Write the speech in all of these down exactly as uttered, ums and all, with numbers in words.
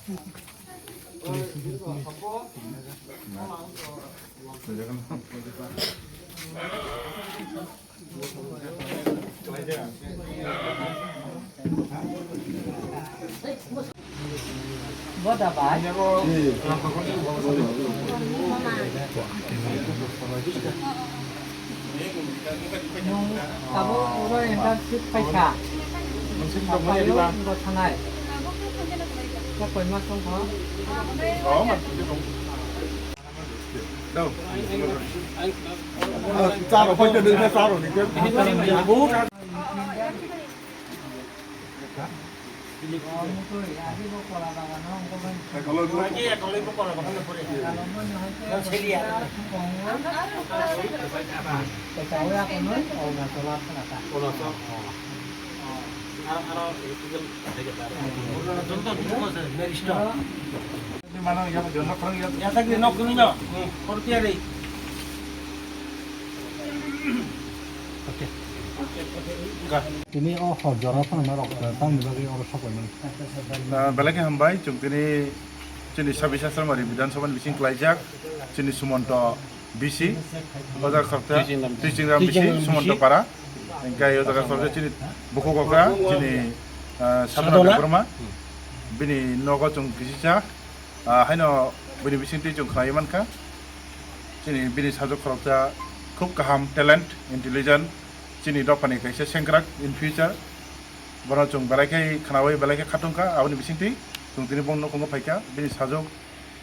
Nwng tabuk oro internship paikha. Paio bo thanai. Khe koi mas wngkha? Charo, paikha nwng khe charo ni khe. Tini o hor jora phano norok tamni bagwi oro sok bai mani. Ah, belai khe hambai, chwng tini chini Sabis Asramari Bidhan Sabha ni bising klaijak, chini Sumonto B C, o jaga khoroksa Twijingram B C, Twijingram B C. Sumonto Para, hingkai o jaga khoroksa chini bukhuk okra, chini, ah, Sadhana Sadhana. Debbarma, bini nogo chwng kisisa, ah, haino bini bisingtwi chwng khlaiwi mankha, chini bini sajwk khoroksa khub kaham, talent, intelligent, chini dophani kaisa sengkrak in future. Bono chwng belai khe khnaui belai khe khatungkha, aboni bisingtwi chwng tini bongni nukhungo phaikha, bini sajwk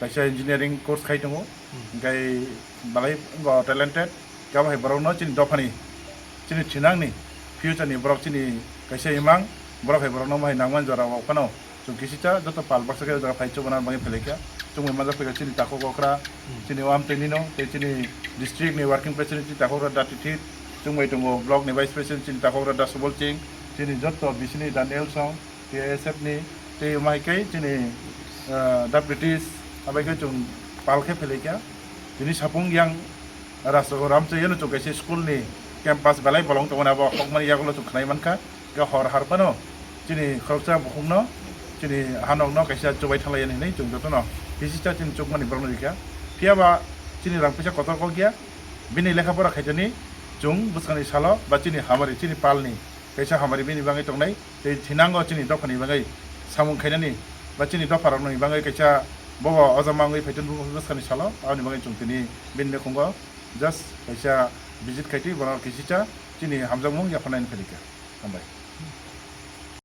kaisa engineering course khai tongo, hingkai belai bo talented, khe abo hai borokno chini dophani, chini thinangni future ni borok chini kaisa imang, borok hai borokno bo hai nangmani jora o phano chwng kisisa joto pal baksa khe o jaga phai chubana bagwi phelaikha, chwngwi manjak phaikha chini takhuk okra, chini o amtwinino tei chini district ni working president chini takhuk okra Da Tithit, chwngbai tongo block ni vice president chini takhuk okra Da Subol Singh, chini joto B C ni Da Nelsong, T S F ni tei omo hai khe chini, ah, Da British abai khe chwng pal khe phelaikha. Tini sapung yang Rajsagar Ramchayano chwng kaisa school ni campus belai bolong tongmani abo hokmani yagulo chwng khnai mankha. Khe hor har phano chini khoroksa bukhukno chini hanokno kaisa chubai thanglaiyani hinwi chwng jotono hisisa chini chukmani borokno rikha. Phiyaba chini rang puisa kotor kok ya, bini lekha pora khaitani chwng bwskangni salo ba chini hamari chini palni kaisa hamari bini bagwi tongnai. Tei thinango chini dophani bagwi samung khainani ba chini dopharokni bagwi kaisa bobo o jama wngwi phaitun bwskangni salo, aboni bagwi chwng tini bini nukhungo just kaisa visit khaitwi bono kisisa chini hamjakmung yapharnai philika. Hambai.